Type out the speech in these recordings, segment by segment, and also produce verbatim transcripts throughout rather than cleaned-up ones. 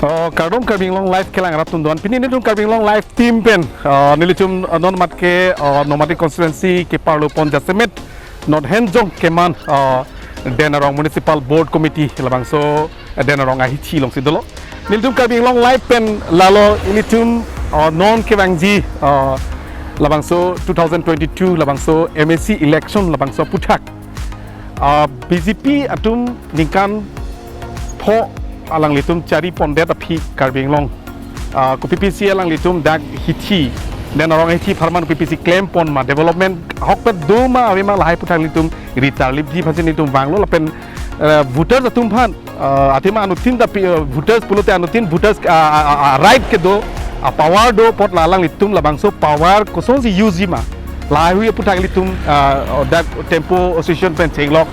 Oh, kardom Karbi Anglong Live kelang arat tundon. Pini nelitum Karbi Anglong Live team pen, oh, nelitum, oh, non mat ke, oh, Nomati constituency keparlo pon jasemet North Hengjong keman, oh, Den Arong Municipal Board Committee labangso, eh, Den Arong ahithi alongsi dolo. Nelitum Karbi Anglong Live pen lalo nelitum, oh, non kevangji, oh, labangso two thousand twenty-two labangso M A C election labangso aputhak. Ah, B J P atum ningkan pho alanglitum chari pondet aphi Karbi Anglong, ah, ko P P C alanglitum dak hithi, Den Arong hithi apharman P P C klem pon ma, development ahokpet do ma ave ma lahai aputhak nelitum ritar lipji aphansi nelitum vanglo lapen, eh, voters atum aphan, eh, athema anuttin ta pi-, eh, voters pulote anuttin voters, ah, ah, ah, ah, right kedo, ah, power do apot la alanglitum labangso power kosonsi use ji ma, lahai aputhak nelitum, ah, oh, dak Tempo Association pen chenglok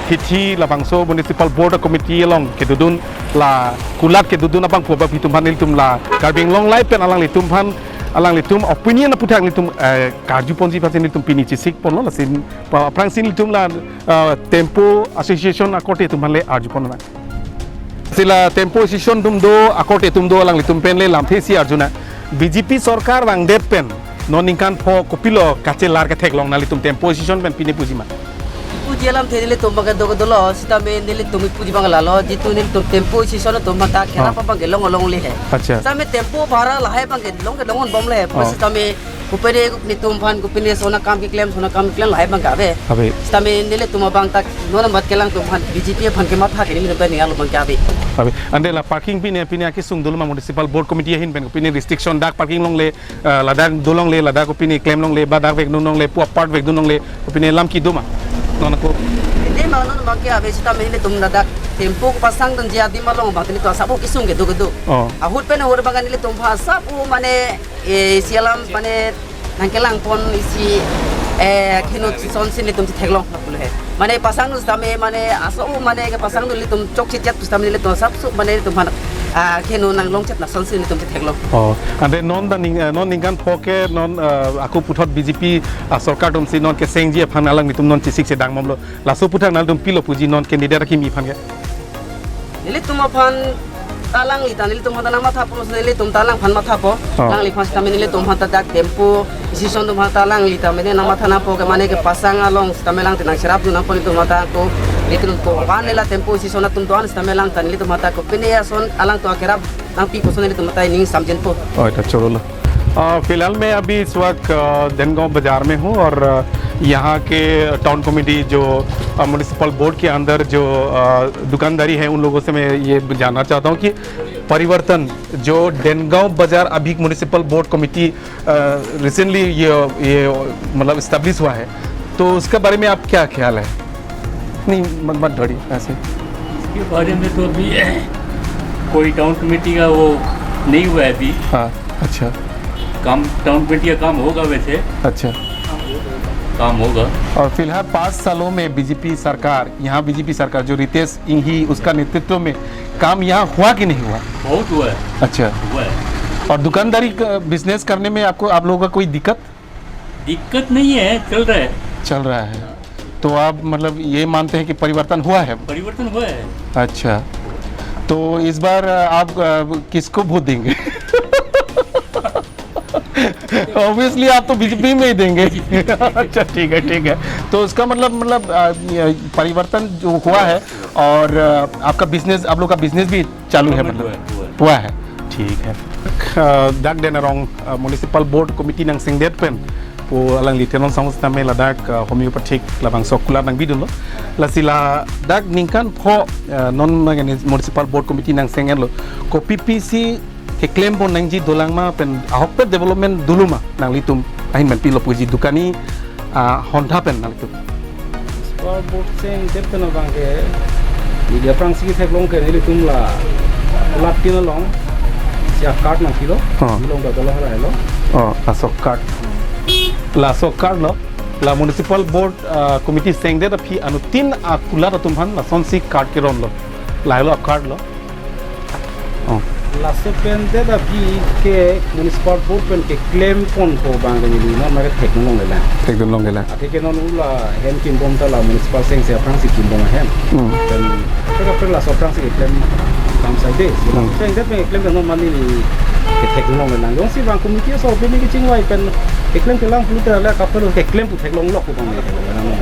hithi labangso Municipal Board Committee along kedodun, la kulat kedodun abangphu abangphi atum aphan nelitum la Karbi Anglong Live pen alanglitum aphan, alanglitum opinion aputhak nelitum, eh, karju ponji aphansi nelitum pini chesik ponlo, lasi pa-, aphrangsi nelitum la, eh, Tempo Association akorte atum aphan le arju ponnang. Si la Tempo Association atum do, akorte atum do, alanglitum pen le lamthe isi arjunang. B J P sorkar vangdet pen non ningkan pho kopilo kachelar ketheklong nanglitum Tempo Association pen pine puji ma? Puji alamthe nelitum abang kedo kedolo, sitame nelitum puji abang lalo, jitu nelitum Tempo Association atum aphan ta kerap Ah. abang kelong along le he. Acha. Sitame tempo bhara lahai abang kelong kelong bom le he. Ah. Sitame kopine netum aphan, kopine ason akam keklem, ason akam keklem lahai abang ke ave. Ave. Sitame nelitum abang ta non mat kelang atum aphan, B J P aphan kematha ke nelitum pen ning arlo abang ke ave. Ave. Ante la parking pine, pine akesung dolo ma Municipal Board Committee ahin pen, kopine restriction dak parking longle, eh, ladak dolongle, ladak kopine klem longle, ba dak vekdun longle, pu apart vekdun longle, kopine alam kedo ma? Non ako. Ante ma non abang ke ave, sitame nelitum ladak tempo kepasang dunji adim along abang tini to asap kesung kedo kedo. Oh. Ahut pen ahut abang nelitum aphan asap mane, eh, isi alam mane nangkelang pon isi, eh, khenut asonsi nelitum chetheklong pulo he. Mane pasang nu sitame mane aso mane kepasang nu nelitum chokche chet sitame nelitum asap su mane nelitum aphan, ah, khenut nanglong chet asonsi nelitum chetheklong. Oh, ante non ta ning, eh, non ningkan pho ke non, eh, ako puthot B J P, ah, sorkar atumsi non kesengji aphan alanglitum non chesik chedang bomlo. Laso aputhak nanglitum pilo puji non candidate akimi aphan ke? Nelitum aphan ta alangli ta nelitum aphan ta nangmathapo, nelitum ta alangphan mathapo. Oh. Alangliphan sitame nelitum aphan ta dak Tempo Association atum aphan ta alangli ta mene nangmatha nangpo ke mane kepasang along sitame alang ta nangcherapdun nangpo nelitum aphan ta ko nelitum ko pan nela Tempo Association atum do-an sitame alang ta nelitum aphan ta kopine ason alang ta kerap nangpi koson nelitum aphan ta ning samjinpo. Oh, ta chorolo. अ, फिलहाल मैं अभी इस वक्त, अ, देनगांव बाजार में हूँ और, अ, यहाँ के टाउन कमेटी जो, अ, म्युनिसिपल बोर्ड के अंदर जो, अ, दुकानदारी है, उन लोगों से मैं ये जानना चाहता हूँ कि परिवर्तन जो देनगांव बाजार अभी म्युनिसिपल बोर्ड कमेटी, अ, रिसेंटली ये, ये, मतलब, एस्टैब्लिश हुआ है, तो उसके बारे में आप क्या ख्याल है? नहीं, मत, मत धरिए ऐसे। इसके बारे में तो अभी कोई टाउन कमेटी का वो नहीं हुआ है अभी। हाँ, अच्छा। काम, टाउन कमेटी का काम होगा वैसे। अच्छा। काम होगा। और फिलहाल पाँच सालों में बीजेपी सरकार, यहाँ बीजेपी सरकार जो रितेश इंही उसका नेतृत्व में काम यहाँ हुआ कि नहीं हुआ? बहुत हुआ है। अच्छा। हुआ है। और दुकानदारी क-, बिजनेस करने में आपको, आप लोगों का कोई दिक्कत? दिक्कत नहीं है, चल रहा है। चल रहा है। तो आप मतलब ये मानते हैं कि परिवर्तन हुआ है? परिवर्तन हुआ है। अच्छा, तो इस बार आप, अ, किसको वोट देंगे? ऑब्वियसली आप तो बीजेपी में ही देंगे। अच्छा, ठीक है, ठीक है। तो इसका मतलब, मतलब, अ, ये परिवर्तन जो हुआ है और, अ, आपका बिजनेस, आप लोग का बिजनेस भी चालू है, मतलब? हुआ है, हुआ है। हुआ है, ठीक है। Uh, dak Den Arong, uh, Municipal Board Committee nangsengdet pen pu alangli tenon sang sitame ladak, uh, homeopathic labangso kulat nangbidunlo. Lasi ladak ningkan pho, uh, non mane Municipal Board Committee nangseng-etlo, ko P P C keklem pon nangji dolang ma pen ahokpet development dolo ma nanglitum ahin pen pilo puji dukani, ah, hontha pen nanglitum. Municipal Board sengdet pen abang ke media aphrangsi theklong ke nelitum la kulat tin along isi a-card nangpilo. Oh. Nilong da dolo hala helo. Oh, laso card. Laso card lo, la Municipal Board, ah, Committee sengdet aphi anuttin akulat atum aphan lasonsi card keronlo. Lahelo a-card lo. Oh. Laso pen det aphi ke Municipal Board pen keklem pon ko abang ke neli non ma kethekdun longlelang. Thekdun longlelang. Athe ke non ula hem kimbom ta la municipal sengse aphrangsi kimbom ahem. Hmm. Pen, pen, pen laso aphrangsi keklem. Kam sai de. Hmm. Keklem pen non mane ketheklong nang. Jongsi bang committee aso pini kechingvai pen keklem kelang pulote la kapelo keklem pu theklong lok pu bang.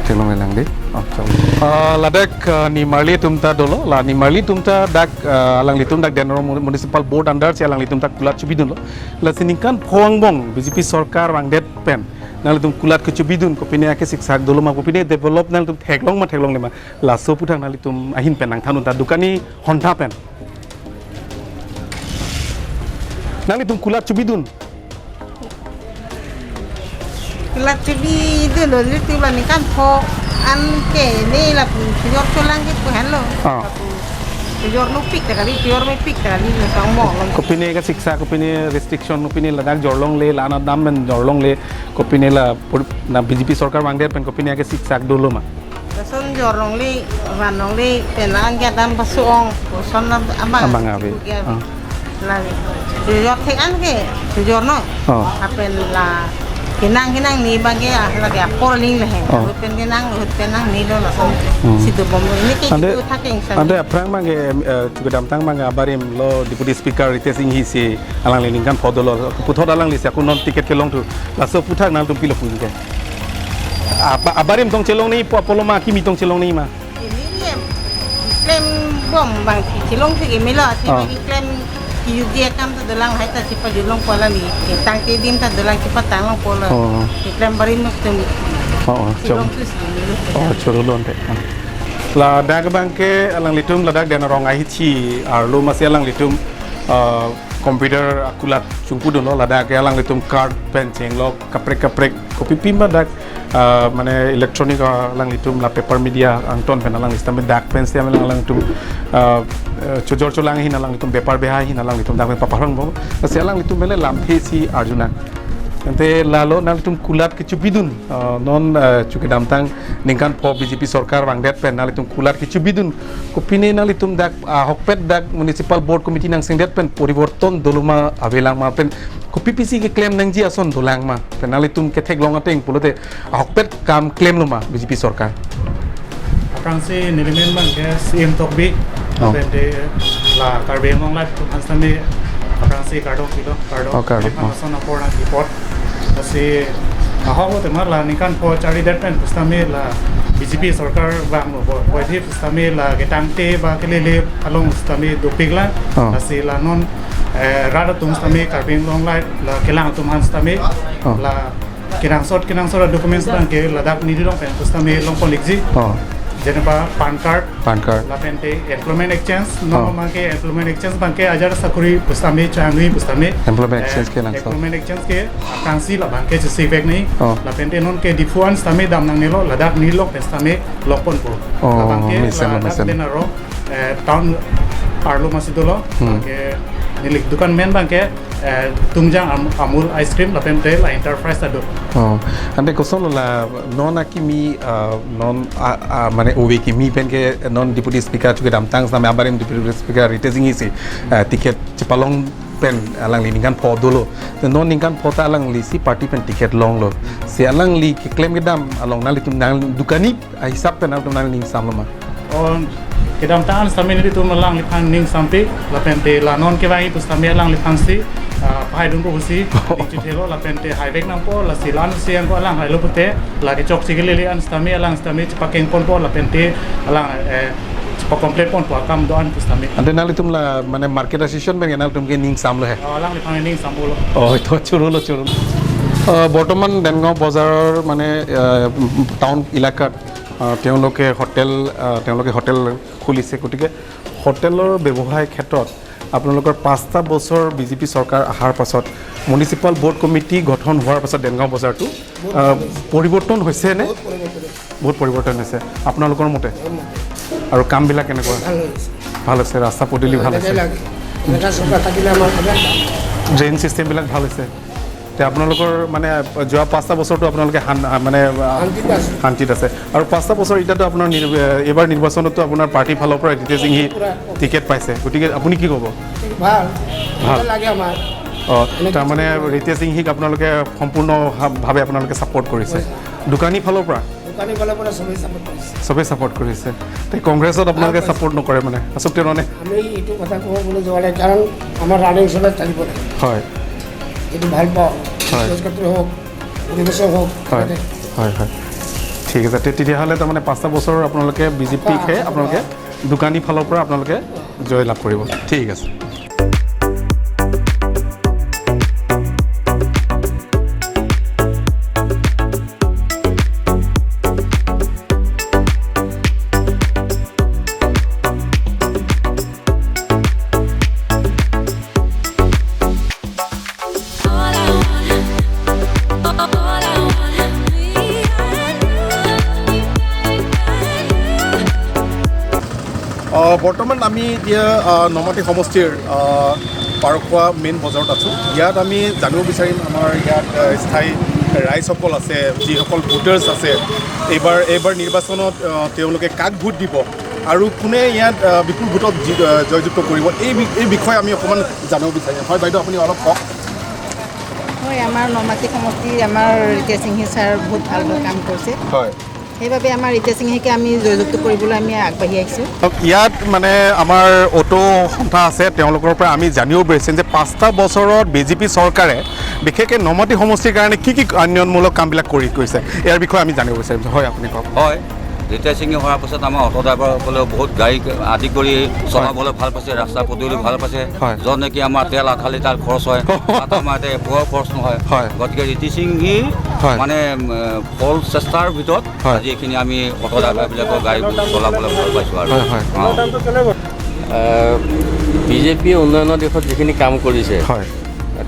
Theklong lang de. Oh, chalo. Ah, ladak, ah, nimarli atum ta dolo, la nimarli atum ta dak, ah, alanglitum dak Denaro Mu-, Municipal Board under si alanglitum ta kulat chobidunlo. Lasi ningkan pho angbong B J P sorkar vangdet pen nanglitum kulat kechobidun, kopine ake siksak dolo ma, kopine develop nanglitum theklong ma theklongle ma, laso aputhak nanglitum ahin pen nangthannon ta Dukani hontha pen. Nanglitum kulat chobidun. Kulat chobidunlo, nelitum la ningkan pho an ke ne lapu kejor cholang ke pu henlo. Ah. Lapu kejor nopik ta kali, kejor mepik ta kali, la sang mo lo. Kopine kasiksak, kopine restriction, kopine ladak jorlongle, la anat dam pen jorlongle, kopine la pur-, na B J P sorkar vangdet pen kopine ake siksak dolo ma. Lason jorlongle, vanlongle, pen la an ke dam pasu-ong, koson na abang. Abang ave. Kukia. Ah. La, jor thek an ke, jor no. Oh. Lapen la, kenang kenang ni bang ke, ah, lake apor ling le he. Oh. Ahut pen kenang, ahut pen nangni lo lason. Hmm. Situ bom lo. Ini ke ante, itu thaking sa. Ante aphrang bang ke, eh, kedamtang bang ke abarim lo Deputy Speaker Ritesh Enghi si alangli ningkan pho dolo. Puthot alangli si ako non ticket kelong thu. Laso aputhak nangtum pilo pu ke. Apa, abarim tong chelong ni po apolo ma kimi tong chelong ni ma. Ini ya, klem bom bang si chelong si kimi lo, si Oh. bang klem ki yuji akam ta dolang hai ta si pajulong pola ni. Tangte dim ta dolang si patanglong pola. Oh. Klem barim nok tum. Oh, oh, chelong chom. Tu si kimi lo. Oh, chorulon te. Ah. Ladak bang ke alanglitum ladak Denaro Rong ahithi arlo masi alanglitum, ah, computer akulat chungpudunlo, ladak ke alanglitum card pen chenglok kaprek kaprek kopi pima dak, ah, mane electronic, ah, alanglitum la paper media angton pen alangli sitame dak pen si alang alanglitum, ah, eh, chojor cholang ahin alanglitum bepar beha ahin alanglitum dak pen paparong bo. Lasi alanglitum bele lamthe si arjunang. Ante lalo nanglitum kulat kechobidun, ah, non, ah, chu kedamtang ningkan pho B J P sorkar vangdet pen nanglitum kulat kechobidun. Kopine nanglitum dak, ah, ahokpet dak Municipal Board Committee nangsengdet pen poriborton dolo ma avelang ma pen kopi pisi keklem nangji ason dolang ma pen nanglitum ketheklong ateng pulote ahokpet kam klemlo ma B J P sorkar. Aphrangsi nelimen bang ke C M Tokbi, Oh. lapen te la Karbi Anglong Live atum aphan sitame aphrangsi kardom pilo, kardom. Oh, kardom. Aphan Oh. lason apor nangkepon. Lasi ahok lo tema la ningkan pho charidet pen pusitame la B J P sorkar vanglo bo. Boithi pusitame la ketangte ba kelele along sitame dopik la. Oh. Lasi la non, eh, rat atum sitame Karbi Anglong Live la kelang atum aphan sitame Oh. la kenangsot, kenangsot a-documents bang ke ladak neli along pen pusitame longpon ikji. Oh. Jeneba PAN card, PAN card. Lapen te employment exchange, Oh. non bang ke employment exchange bang ke ajat asakori pusitame changui pusitame. Employment Eh, exchange kenangsot. Employment exchange ke aphrangsi la bang ke chesivek ni. Oh. Lapen te non ke Diphu an sitame dam nangnelo, ladak neli along pen sitame longponpo. Oh, La bang ke mesen, ladak mesen. Denaro, eh, town arlo masi dolo, Hmm. bang ke neli dukan men bang ke eh, Tungjang Am-, Amul ice cream lapen te la enterprise ta do. Oh, ante koson la non akimi, ah, non, ah, ah, mane ove kimi pen ke non Deputy Speaker chu kedamtang sitame abarim Deputy Speaker Ritesh Enghi si, ah, ticket chepalong pen alangli ningkan pho dolo. Non ningkan pho ta alangli si party pen ticket longlo. Si alangli keklem kedam along nanglitum nang Dukani ahisap pen nangtum nangning samlo ma? Oh, kedamtang an sitame nelitum alangliphan ning sampi, lapen te la non kevangji pusitame alangliphan si, ah, pahai dun ko husi, ning chithelo, lapen te haivek nangpo, lasi la-an si angko alang hailo pute, la kechok si kelele an sitame alang sitame chepakengponpo, lapen te alang, eh, chepa-complain ponpo akam do-an pusitame. Ante nanglitum la, mane market association pen nangtum ke ning samlo he? Oh, alangliphan ning samlo. Oh, to chorulon, chorulon. আহ, বৰ্তমান দেনগাঁও বজাৰৰ মানে, আহ, টাউন এলেকাত, আহ, তেওঁলোকে হোটেল, আহ, তেওঁলোকে হোটেল খুলিছে। গতিকে হোটেলৰ ব্যৱসায় ক্ষেত্ৰত আপোনালোকৰ পাঁচটা বছৰ বিজেপি চৰকাৰ অহাৰ পাছত মিউনিচিপাল বৰ্ড কমিটি গঠন হোৱাৰ পাছত দেনগাঁও বজাৰটো, আহ, পৰিৱৰ্তন হৈছে নে? বহুত পৰিৱৰ্তন হৈছে। বহুত পৰিৱৰ্তন হৈছে আপোনালোকৰ মতে? মোৰ মতে। আৰু কামবিলাক কেনেকুৱা? ভাল হৈছে। ভাল হৈছে, ৰাস্তা পদূলি ভাল এনেকে হৈছে? লাগে। এনেকা চৰকাৰ থাকিলে আমাৰ ফালে ভাল। ড্ৰেইন ছিষ্টেমবিলাক ভাল হৈছে? এতিয়া আপোনালোকৰ মানে যোৱা পাঁচটা বছৰটো আপোনালোকে শান-, মানে, আহ, শান্তিত আছে। শান্তিত আছে। আৰু পাঁচটা বছৰ এতিয়াতো আপোনাৰ নিৰ-, এইবাৰ নিৰ্বাচনতো আপোনাৰ পাৰ্টিৰ ফালৰ পৰা ৰিতেশ সিংহই পুৰা। টিকেট পাইছে, গতিকে আপুনি কি ক'ব? ভাল। ভাল। এনেকে লাগে আমাৰ। অ, এনেকে তাৰমানে থাকিব লাগে। ৰিতেশ সিংহীক আপোনালোকে সম্পূৰ্ণ হা-, ভাৱে আপোনালোকে ছাপোৰ্ট কৰিছে? হয়, ছাৰ। দোকানী ফালৰ পৰা? দোকানী ফালৰ পৰা সবেই ছাপোৰ্ট কৰিছে। চবেই ছাপোৰ্ট কৰিছে। তে কংগ্ৰেছত আপোনালোকে ছাপোৰ্ট নকৰে মানে? আচলতে মানে আমি এইটো কথা ক'ব বুলি যোৱা নাই, কাৰণ আমাৰ ৰানিং চলাই থাকিব লাগে। হয়। এইটো ভাল পাওঁ। হয়। স্কুল ছাত্ৰী হওক, এডুকেশ্যন হওক, হয়। হয়, হয়। ঠিক আছে। তে-, তেতিয়াহ'লে তাৰমানে পাঁচটা বছৰ আপোনালোকে বিজেপিকহে আপোনালোকে দোকানী ফালৰ পৰা আপোনালোকে জয় লাভ কৰিব। ঠিক আছে। বৰ্তমান আমি এতিয়া, আহ, নমাটি সমষ্টিৰ, আহ, পাৰখোৱা মেইন বজাৰত আছোঁ। ইয়াত আমি জানিব বিচাৰিম, আমাৰ ইয়াত, আহ, স্থায়ী ৰাইজসকল আছে, যিসকল ভোটাৰ্ছ আছে, এইবাৰ, এইবাৰ নিৰ্বাচনত, আহ, তেওঁলোকে কাক ভোট দিব আৰু কোনে ইয়াত, আহ, বিপুল ভোটত জি-, আহ, জয়যুক্ত কৰিব, এই বি-, এই বিষয়ে আমি অকণমান জানিব বিচাৰিম। হয় বাইদেউ, আপুনি অলপ কওক। হয়, আমাৰ নমাটি সমষ্টি আমাৰ ৰিতা সিংহী ছাৰ বহুত ভাল ভাল কাম কৰিছে। হয়। সেইবাবে আমাৰ ৰিতা সিংহীকে আমি জয়যুক্ত কৰিবলৈ আমি আগবাঢ়ি আহিছোঁ। ইয়াত মানে আমাৰ অটো সন্থা আছে, তেওঁলোকৰ পৰা আমি জানিব বিচাৰিম যে পাঁচটা বছৰত বিজেপি চৰকাৰে বিশেষকৈ নমাটি সমষ্টিৰ কাৰণে কি কি উন্নয়নমূলক কামবিলাক কৰি গৈছে, ইয়াৰ বিষয়ে আমি জানিব বিচাৰিম। হয়, আপুনি কওক। হয়, ৰিতা সিংহী হোৱাৰ পাছত আমাৰ অটো ড্ৰাইভাৰসকলেও বহুত গাড়ী আদি কৰি চলাবলৈ ভাল পাইছে, ৰাস্তা পদূলি ভাল পাইছে। হয়। য'ত নেকি আমাৰ তেল আধা লিটাৰ খৰচ হয়, তাত আমাৰ এতিয়া একো খৰচ নহয়। হয়। গতিকে ৰিতা সিংহী হয়। মানে, উম, ফল চেষ্টাৰ ভিতৰত হয়। আজি এইখিনি আমি অটো ড্ৰাইভাৰবিলাকৰ গাড়ীবোৰ চলাবলৈ ভাল পাইছোঁ আৰু। হয়, হয়। অ। বিজেপিয়ে উন্নয়নৰ দিশত যিখিনি কাম কৰিছে, হয়।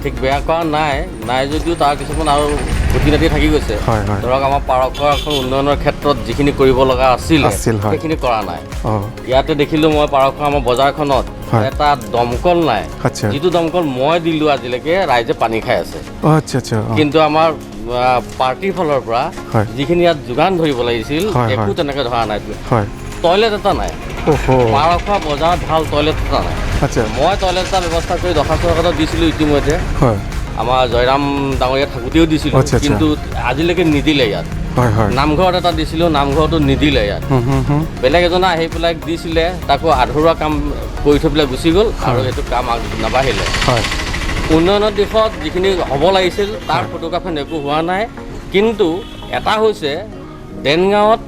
ঠিক বেয়া কৰা নাই, নাই যদিও তাৰ কিছুমান আৰু খুঁটি নাতি থাকি গৈছে। হয়, হয়। ধৰক আমাৰ পাৰখোৱা এখন উন্নয়নৰ ক্ষেত্ৰত যিখিনি কৰিব লগা আছিলে, আছিল, হয়। সেইখিনি কৰা নাই। অ। ইয়াতে দেখিলোঁ মই পাৰখোৱা আমাৰ বজাৰখনত হয়। এটা দমকল নাই। আচ্ছা। যিটো দমকল মই দিলোঁ আজিলৈকে ৰাইজে পানী খাই আছে। অ, আচ্ছা, আচ্ছা, অ। কিন্তু আমাৰ, আহ, পাৰ্টিৰ ফালৰ পৰা হয়। যিখিনি ইয়াত যোগান ধৰিব লাগিছিল, হয়, একো হয়। তেনেকে ধৰা নাই। হয়। টয়লেট এটা নাই। অহ। পাৰখোৱা বজাৰত ভাল টয়লেট এটা নাই। আচ্ছা। মই টয়লেট এটা ব্যৱস্থা কৰি দৰ্খাস্ত কাগজ দিছিলোঁ ইতিমধ্যে। হয়। আমাৰ জয়ৰাম ডাঙৰীয়া থাকোঁতেও দিছিলোঁ, আচ্ছা, আচ্ছা। কিন্তু আজিলৈকে নিদিলে ইয়াত। হয়, হয়। নামঘৰত এটা দিছিলোঁ, নামঘৰতো নিদিলে ইয়াত। হুম, হুম, হুম। বেলেগ এজনে আহি পেলাই দিছিলে, তাকো আধৰুৱা কাম কৰি থৈ পেলাই গুচি গ'ল আৰু হয়। সেইটো কাম আগ-, নাবাঢ়িলে। হয়। উন্নয়নৰ দিশত যিখিনি হ'ব লাগিছিল, তাৰ হয়। ফটোগ্ৰাফখন একো হোৱা নাই। কিন্তু এটা হৈছে, দেনগাঁৱত,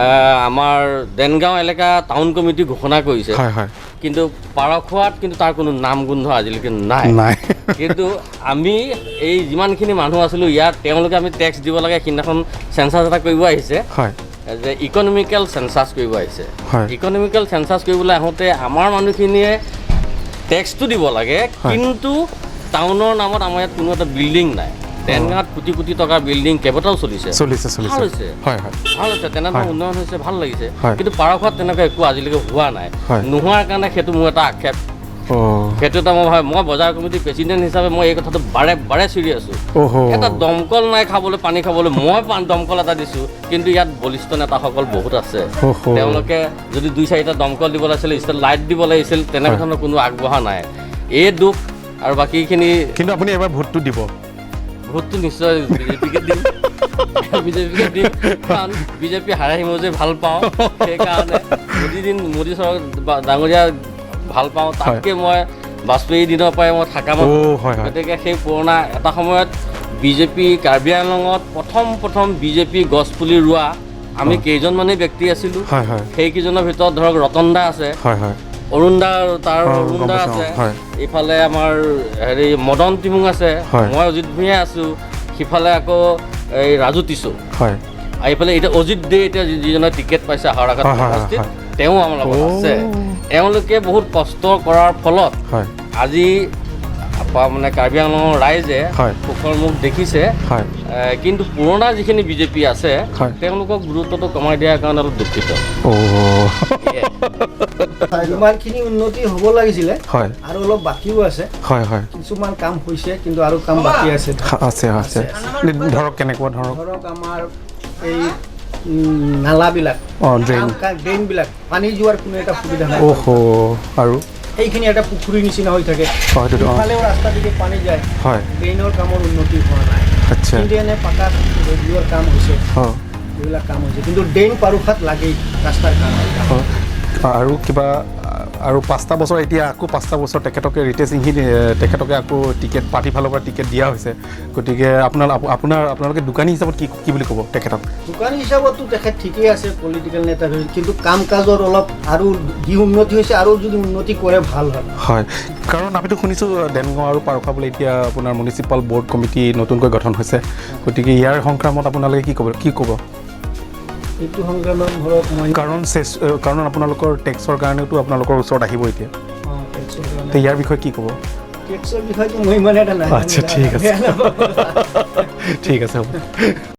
আহ, আমাৰ দেনগাঁও এলেকা টাউন কমিটি ঘোষণা কৰিছে। হয়, হয়। কিন্তু পাৰখোৱাত কিন্তু তাৰ কোনো নাম গোন্ধ আজিলৈকে নাই। নাই। কিন্তু আমি এই যিমানখিনি মানুহ আছিলোঁ ইয়াত, তেওঁলোকে আমি টেক্স দিব লাগে, সিদিনাখন চেনচাছ এটা কৰিব আহিছে। হয়। যে ইকনমিকেল চেনচাছ কৰিব আহিছে। হয়। ইকনমিকেল চেনচাছ কৰিবলৈ আহোঁতে আমাৰ মানুহখিনিয়ে টেক্সটো দিব লাগে, হয়। কিন্তু টাউনৰ নামত আমাৰ ইয়াত কোনো এটা বিল্ডিং নাই। অ। দেনগাঁৱত কোটি কোটি টকাৰ বিল্ডিং কেইবাটাও চলিছে। চলিছে, চলিছে। ভাল হৈছে। হয়, হয়। ভাল হৈছে, তেনেধৰণৰ হয়। উন্নয়ন হৈছে, ভাল লাগিছে। হয়। কিন্তু পাৰখোৱাত তেনেকুৱা একো আজিলৈকে হোৱা নাই। হয়। নোহোৱাৰ কাৰণে সেইটো মোৰ এটা আক্ষেপ। অ। সেইটো এটা মই ভাব-, মই বজাৰ কমিটিৰ প্ৰেচিডেণ্ট হিচাপে মই এই কথাটো বাৰে বাৰে চিঞৰি আছোঁ। অহ। এটা দমকল নাই খাবলৈ, পানী খাবলৈ, মই পান দমকল এটা দিছোঁ। কিন্তু ইয়াত বলিষ্ঠ নেতাসকল বহুত আছে। অহ। তেওঁলোকে যদি দুই চাৰিটা দমকল দিব লাগিছিল, ষ্ট্ৰীট লাইট দিব লাগিছিল, তেনেকুৱা হয়। ধৰণৰ কোনো আগবঢ়া নাই। এই দুখ আৰু বাকীখিনি কিন্তু আপুনি এবাৰ ভোটটো দিব? ভোটটো নিশ্চয় বিজেপিকে দিম। বিজেপিকে দিম, কাৰণ বিজেপি হাৰা হিমজে ভাল পাওঁ। সেইকাৰণে মোদী দিন, মোদী চৰকাৰ বা-, ডাঙৰীয়া ভাল পাওঁ। হয়। তাতকে মই বাজপেয়ী দিনৰ পৰাই মই থকা মানুহ। অ, হয়, হয়। গতিকে সেই পুৰণা এটা সময়ত বিজেপি কাৰ্বি আংলঙত প্ৰথম প্ৰথম বিজেপি গছ পুলি ৰোৱা আমি অ। কেইজনমানেই ব্যক্তি আছিলোঁ। হয়, হয়। সেইকেইজনৰ ভিতৰত ধৰক ৰতন দা আছে, হয়, হয়। অৰুণ দা, তাৰ অ, অৰুণ গম দা পাইছোঁ, আছে, অ, হয়। ইফালে আমাৰ হেৰি মদন টিমুং আছে, হয়। মই অজিত ভূঞা আছোঁ, সিফালে আকৌ এই ৰাজু টিছো। হয়। আৰু এইফালে এতিয়া অজিত দে এতিয়া যি-, যিজনে টিকেট পাইছে হাওৰাঘাট হয়, হয়, হয়, সমষ্টিত, হয়। তেওঁ আমাৰ লগত অ। আছে। এওঁলোকে বহুত কষ্ট কৰাৰ ফলত হয়। আজি পা-, মানে কাৰ্বি আংলঙৰ ৰাইজে হয়। সুখৰ মুখ দেখিছে। হয়। এ, কিন্তু পুৰণা যিখিনি বিজেপি আছে, হয়। তেওঁলোকক গুৰুত্বটো কমাই দিয়াৰ কাৰণে অলপ দুখিত। অ। ইমানখিনি উন্নতি হ'ব লাগিছিলে, হয়। আৰু অলপ বাকীও আছে। হয়, হয়। কিছুমান কাম হৈছে, কিন্তু আৰু কাম বাকী আছে। হা-, আছে, আছে। আছে, আছে। ধৰক কেনেকুৱা ধৰক? ধৰক আমাৰ এই, উম, নালাবিলাক, অ, ড্ৰেইন। কাম কা-, ড্ৰেইনবিলাক, পানী যোৱাৰ কোনো এটা সুবিধা নাই। অহ, আৰু? সেইখিনি এটা পুখুৰী নিচিনা হৈ থাকে। অ, সেইটোতো, অ। ইফালেও ৰাস্তাদিগি পানী যায়। হয়। ড্ৰেইনৰ কামৰ উন্নতি হোৱা নাই। আচ্ছা। কিন্তু এনে পাকা ৰোডৰ কাম হৈছে। অ। এইবিলাক কাম হৈছে, কিন্তু ড্ৰেইন পাৰোফাত লাগেই ৰাস্তাৰ কাৰণে। হয়। আৰু কিবা আৰু পাঁচটা বছৰ, এতিয়া আকৌ পাঁচটা বছৰ তেখেতকে, ৰিতেশ সিংহী এ, তেখেতকে আকৌ টিকেট, পাৰ্টি ফালৰ পৰা টিকেট দিয়া হৈছে। গতিকে আপোনাৰ আপ- আপোনাৰ আপোনালোকে দোকানী হিচাপত কি কি বুলি ক'ব তেখেতক? দোকানী হিচাপততো তেখেত ঠিকেই আছে, পলিটিকেল নেতা হৈ, কিন্তু কাম কাজৰ অলপ আৰু যি উন্নতি হৈছে আৰু যদি উন্নতি কৰে ভাল হয়। হয়, কাৰণ আমিতো শুনিছোঁ দেনগাঁও আৰু পাৰোখা বোলে এতিয়া আপোনাৰ মিউনিচিপাল বৰ্ড কমিটি নতুনকৈ গঠন হৈছে। গতিকে ইয়াৰ সংক্ৰামত আপোনালোকে কি ক'ব কি ক'ব? এইটো সংক্ৰামত ধৰক মই কাৰণ চেছ- এ, কাৰণ আপোনালোকৰ টেক্সৰ কাৰণেতো আপোনালোকৰ ওচৰত আহিব এতিয়া। অ, টেক্সৰ কাৰণে। তে ইয়াৰ বিষয়ে কি ক'ব? টেক্সৰ বিষয়েতো মই ইমান এটা নাজানো। আচ্ছা, ঠিক আছে। বেয়া নাপাব। ঠিক আছে, হ'ব।